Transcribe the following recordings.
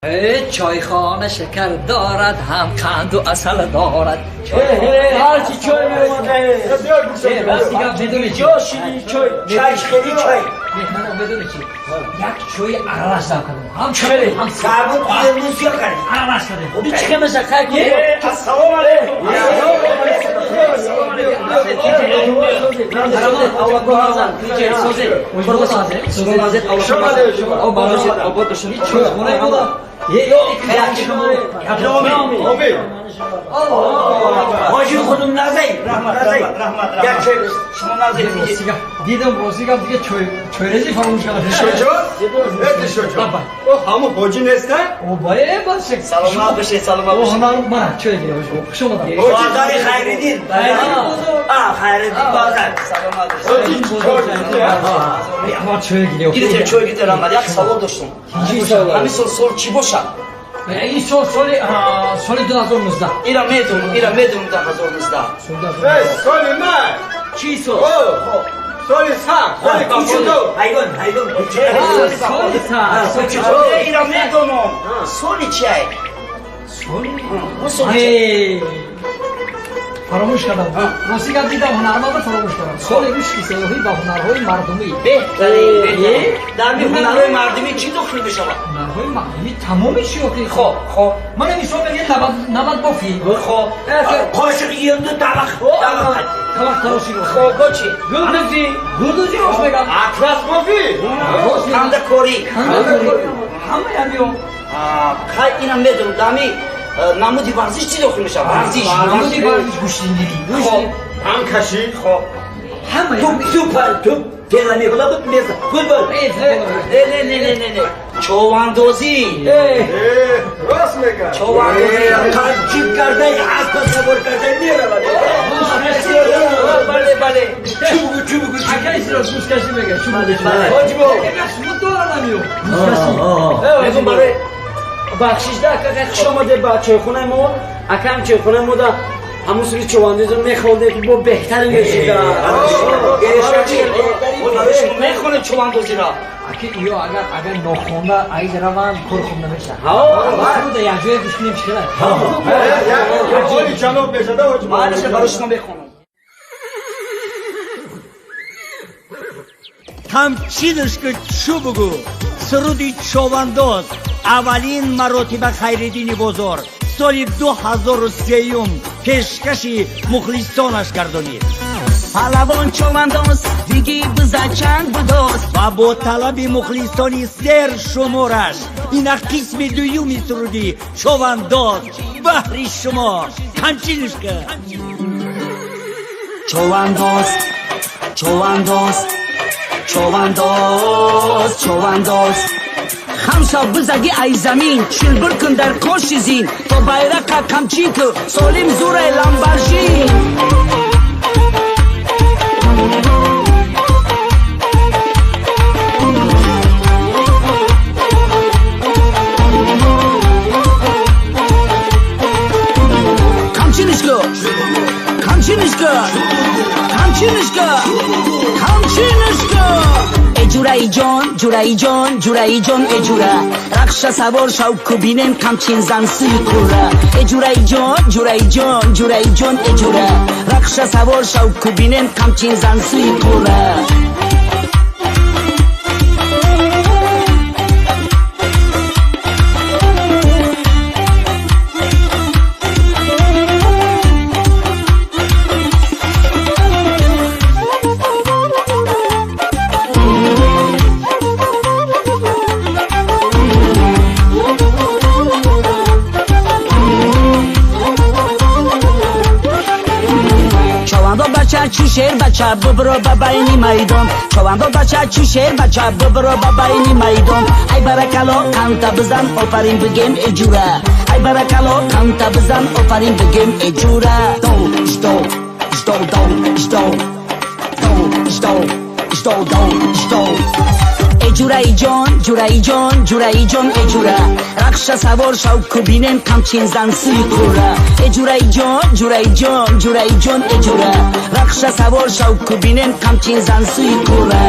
Чойхона шакар дорад, ҳам қанду асал дорад. Ҳарчи чой меомада. Медони чӣ? Ширини чой, чай хели чой. Меҳмоно, медони чӣ? Як чои аралаш дам кардам. Ҳам чой, ҳам сабут лиму сиё кардем. Аралаш кардем. Чӣ хемаша хай кун. Ассалому алайкум. Ассалому алайкум. Ҳоҷи худум назай, назай. Як чой шумо назай. Дидам, ростигам, дига чойрезӣ фаромӯш кардам. Шоҷон? Эди шоҷон. О, ҳамон ҳоҷи неста? О, бале, башек. Саломат бошед, саломат О, бошед. ҳунар мана чой гирем. Хуш омадед. Бозори Хайриддин. А, Хайриддин бозор. Саломат бошед. Ҳоҷи чой. Ама чой гирем. Гирифтем, чой гирифтем, раҳмат. Як савол доштум. Ҳамин сол сол чӣ бошад? Ин сол соли 2019. Ира медонам, ира медонам 2019. Эй, соли май. Чӣ сол? О, соли сар, соли каподу. Ҳайвон, ҳайвон. Соли сар. Ира медонам. Соли чиай? Соли? Соли чи? Фаромӯш кардам. Рости гап, дидам ҳунармандро, фаромӯш кардам. Соли рушди сайёҳӣ ва ҳунарҳои мардумӣ. Беҳтарин, беҳтарин. Дар ми ҳунарҳои мардумӣ чӣ дохил мешавад? Ҳунарҳои мардумӣ тамоми чӣ охи. Хоб, хоб. Мана мисол мегӯям, навад бофӣ. Хоб. Қошиқ ёнду табақ, табақ. Табақ тарошӣ. Хоб, бо чӣ? Гулдузӣ. Гулдузӣ рост мегам. Атлас бофӣ. Кандакорӣ. Кандакорӣ. Ҳамаи ҳамиё. Хай, инам медонам. Дами намуди варзиш чӣ дохил мешавад? Варзиш. Намуди варзиш гӯштингирӣ. Хоб. Ҳамкашӣ. Хоб. Ҳамаи. Туп, туп, туп. Тела мехӯрда буд, меза. Футбол. Не, не, не, не, не, не. Човандозӣ. Рост мегӯяд. Човандозӣ. Қамчин кардай, аспа савор кардай меравад. Бале, бале. Чӯ бугу, чӯ бугу. Акай сироз гӯшкашӣ мегӯяд. Чӯ бугу. Бале. Ҳоҷи бо. Суд дорад ҳамиё. Гӯшкашӣ. Мегӯм барои бахшишда, ака, хуш омадед ба чойхонаи мо. Акам, чойхонаи мо да ҳамун сури човандозиро мехондем, ки бо беҳтарин мешида. Мехонем човандозиро. Аки ё агар нохонда айд раванд, кор хуб намешавад. Суда якҷоя гӯш кунем, чӣ хела? Оли ҷаноб мешада, ҳоҷи бо. Маълиша, барои шумо мехонам. Ҳамчинушка чӯ бугу, суруди човандоз аввалин маротиба Хайриддини Бозор соли 2003 пешкаши мухлисонаш гардонид. Палавон човандоз диги биза чанд будоз. Ва бо талаби мухлисони сершумораш ина қисми дуюми суруди човандоз баҳри шумо. Камчинушка. Човандоз, човандоз, човандоз, човандоз, хамша бизаги ай замин, чилбир кун дар коши зин, то байрақа камчин ку солим зурай ламбаржин. Камчинушка, камчинушка, камчинушка, камчинушка. Э ҷураи ҷон, ҷураи ҷон, ҷураи ҷон, э ҷура, рақша савор шав ку бинем камчин зан сӯи қурра. Э ҷураи ҷон, ҷураи ҷон, ҷураи ҷон, э ҷура, рақша савор шав ку бинем камчин зан сӯи қурра. Човандоз бача чу шер бача, бубро ба байни майдон. Човандоз бача чу шер бача, бубро ба байни майдон. Ай баракало, қанта бизан, офарин бигем, э ҷура. Ай баракало, қанта бизан, офарин бигем, э ҷура. Дов ждов ждов дов ждов дов ждов ждов дов ждов. Э ҷураи ҷон, ҷураи ҷон, ҷураи ҷон, э ҷура, рақша савор шав ку бинем камчин зан сӯи қурра. Э ҷураи ҷон, ҷураи ҷон, ҷураи ҷон, э ҷура, рақша савор шав ку бинем камчин зан сӯи қурра.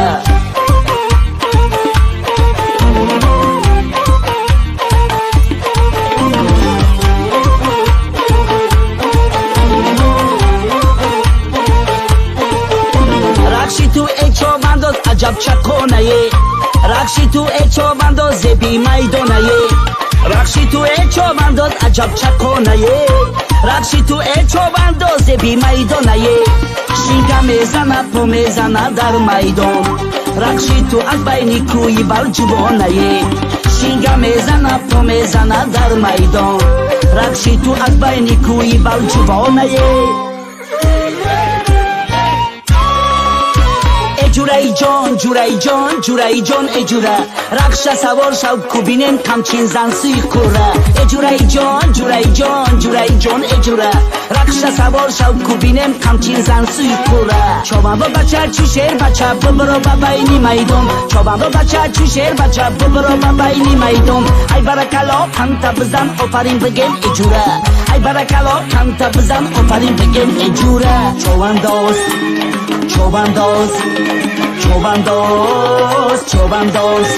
Зеби майдонае. Рақши ту, э човандоз, аҷаб чақонае. Рақши ту, э човандоз, зеби майдонае. Шинга мезана, по мезана дар майдон. Рақши ту аз байни кӯи балҷувонае. Шинга мезана, по мезана дар майдон. Рақши ту аз байни кӯи балҷувонае. Э ҷураи ҷон, ҷураи ҷон, ҷураи ҷон, э ҷура, рақша савор шав, кубинем камчин зан сӯи қурра. Э ҷураи ҷон, ҷураи ҷон, ҷураи ҷон, э ҷура, рақша савор шав, кубинем камчин зан сӯи қурра. Човандо бача, чу шер бача, бибиро ба байни майдон. Човандо бача, чу шер бача, бибиро ба байни майдон. Ай баракало, қанта бизан, офарин бигем, э ҷура. Ай баракало, қанта бизан, офарин бигем, э ҷура. Човандоз, човандоз, човандоз, човандоз.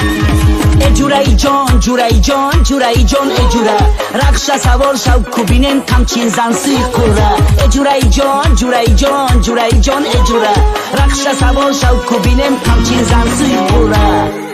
Э ҷураи ҷон, ҷураи ҷон, ҷураи ҷон, э ҷура, рақша савор шав, кубинем камчин зан сӯи қурра. Э ҷураи ҷон, ҷураи ҷон, ҷураи ҷон, э ҷура, рақша савор шав, кубинем камчин зан сӯи қурра.